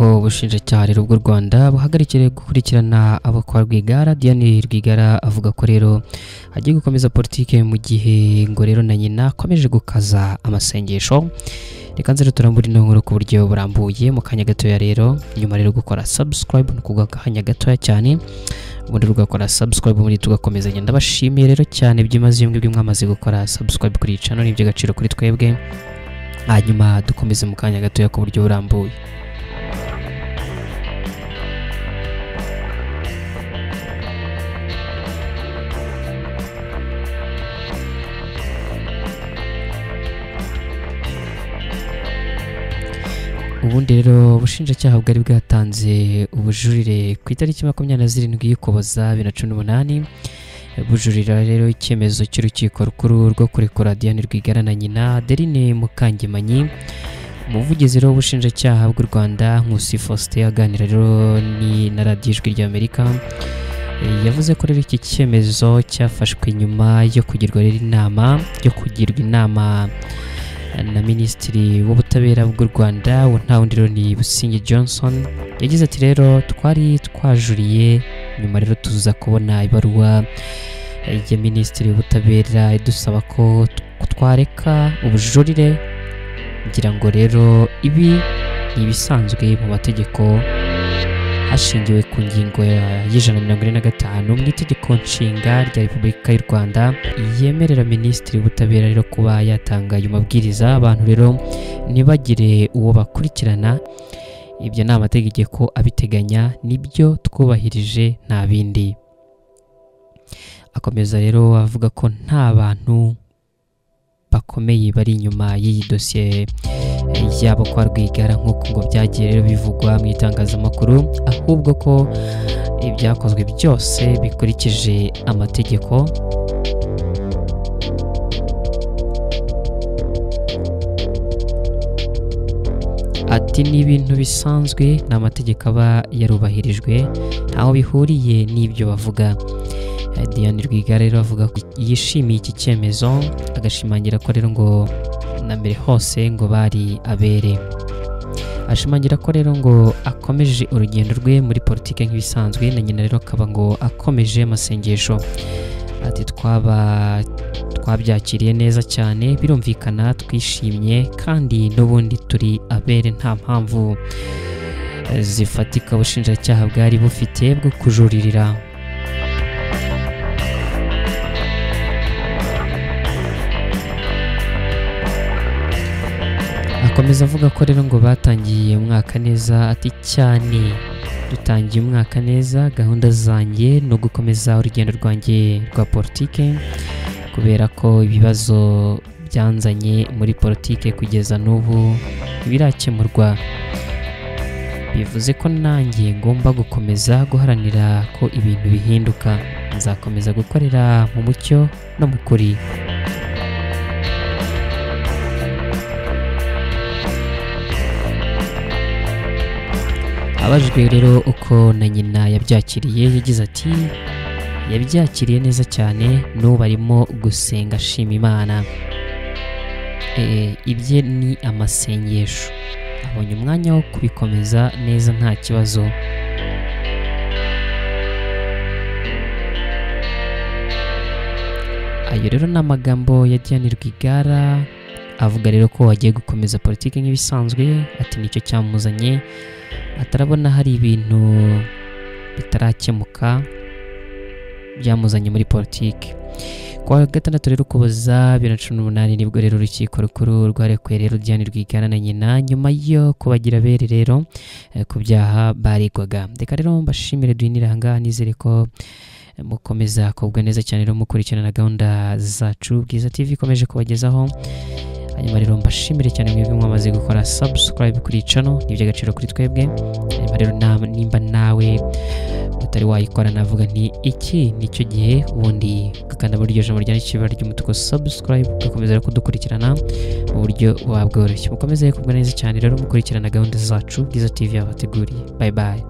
Aho ubushinjacyaha rero bw'u Rwanda buhagarikire gukurikirana abo kwa Rwigara, Diane Rwigara avuga ko rero agiye gukomeza politike mu gihe ngo rero na nyina akomeje gukaza amasengesho. Reka nze turambure ino nkuru ku buryo burambuye mu kanya gatoya rero, nyuma rero gukora subscribe no kugwa akanya gatoya cyane, ubundi rugakora subscribe muri tugakomezanya. Ndabashimiye rero cyane byimazeyo mwebwe mwamaze gukora subscribe kuri iyi channel, ni iby'agaciro kuri twebwe. Hanyuma dukomeze mu kanya gatoya ku buryo burambuye. Ubundi rero ubushinjacyaha bwari bwatanze ubujurire ku itariki 27 y'Ukuboza 2018, bujurira rero icyemezo cy'urukiko rukuru rwo kurekura Diane Rwigara na nyina Adeline Mukangemanyi. Umuvugizi rero w'ubushinjacyaha bw'u Rwanda Nkusi Faustin aganira rero ni na radiyo Ijwi ry'Amerika, yavuze ko rero iki cyemezo cyafashwe nyuma yo kugirwa rero inama yo kugirwa inama na Minisitiri w'Ubutabera bw'u Rwanda, nta wundi rero ni Busingye Johnson. Yagize ati rero twari twajuriye, nyuma rero tuza kubona ibaruwa ya Minisitiri w'Ubutabera idusaba ko twareka ubujurire. Ngira ngo rero ibi ni ibisanzwe mu mategeko hashingiwe ku ngingo ya 145 mu itegeko nshinga rya Repubulika y'u Rwanda yemerera Minisitiri w'Ubutabera rero kuba yatanga ayo mabwiriza, abantu rero ntibagire uwo bakurikirana. Ibyo ni amategeko abiteganya, nibyo twubahirije nta bindi. Akomeza rero avuga ko nta bantu bakomeye bari inyuma y'iyi dosiye yabo kwa Rwigara nk'uko ngo byagiye rero bivugwa mu itangazamakuru, ahubwo ko ibyakozwe byose bikurikije amategeko. Ati ni ibintu bisanzwe, ni amategeko aba yarubahirijwe, ntaho bihuriye n'ibyo bavuga. Diane Rwigara rero avuga ko yishimiye iki cyemezo, agashimangira ko rero ngo na mbere hose ngo bari abere. Ashimangira ko rero ngo akomeje urugendo rwe muri politike nk'ibisanzwe, na nyina rero akaba ngo akomeje amasengesho. Ati twabyakiriye neza cyane, birumvikana twishimye kandi n'ubundi turi abere, nta mpamvu zifatika ubushinjacyaha bwari bufite bwo kujuririra. Akomeza avuga ko rero ngo batangiye umwaka neza. Ati cyane dutangiye umwaka neza, gahunda zanjye no gukomeza urugendo rwanjye rwa politike, kubera ko ibibazo byanzanye muri politike kugeza n'ubu birakemurwa. Bivuze ko nanjye ngomba gukomeza guharanira ko ibintu bihinduka, nzakomeza gukorera mu mucyo no mu kuri. Abajijwe rero uko na nyina yabyakiriye, yagize ati yabyakiriye neza cyane, n'ubu arimo gusenga ashima Imana. Ibye ni amasengesho, abonye umwanya wo kubikomeza neza nta kibazo. Ayo rero ni amagambo ya Diane Rwigara, avuga rero ko agiye gukomeza politike nk'ibisanzwe. Ati nicyo cyamuzanye, atarabona hari ibintu bitarakemuka byamuzanye muri politike. Kuwa gatandatu rero Ukuboza 2018 nibwo rero urukiko rukuru rwarekuye rero Diane Rwigara na nyina nyuma yo kubagira abere rero ku byaha baregwaga. Reka rero mbashimire duhinira aha ngaha, nizere ko mukomeza kugubwa neza cyane rero mukurikirana gahunda zacu Bwiza TV ikomeje kubagezaho. Hanyuma rero mbashimire cyane mwebwe mwamaze gukora subscribe kuri channel, ni iby'agaciro kuri twebwe. Hanyuma rero nimba nawe utari wayikora, navuga nti iki nicyo gihe, ubundi ugakanda muri iryo jambo ryanditse ibara ry'umutuku subscribe, ugakomeza rero kudukurikirana mu buryo buba bworoshye. Mukomeze kugubwa neza cyane rero mukurikirana gahunda zacu Bwiza TV yabateguriye. Bye bye.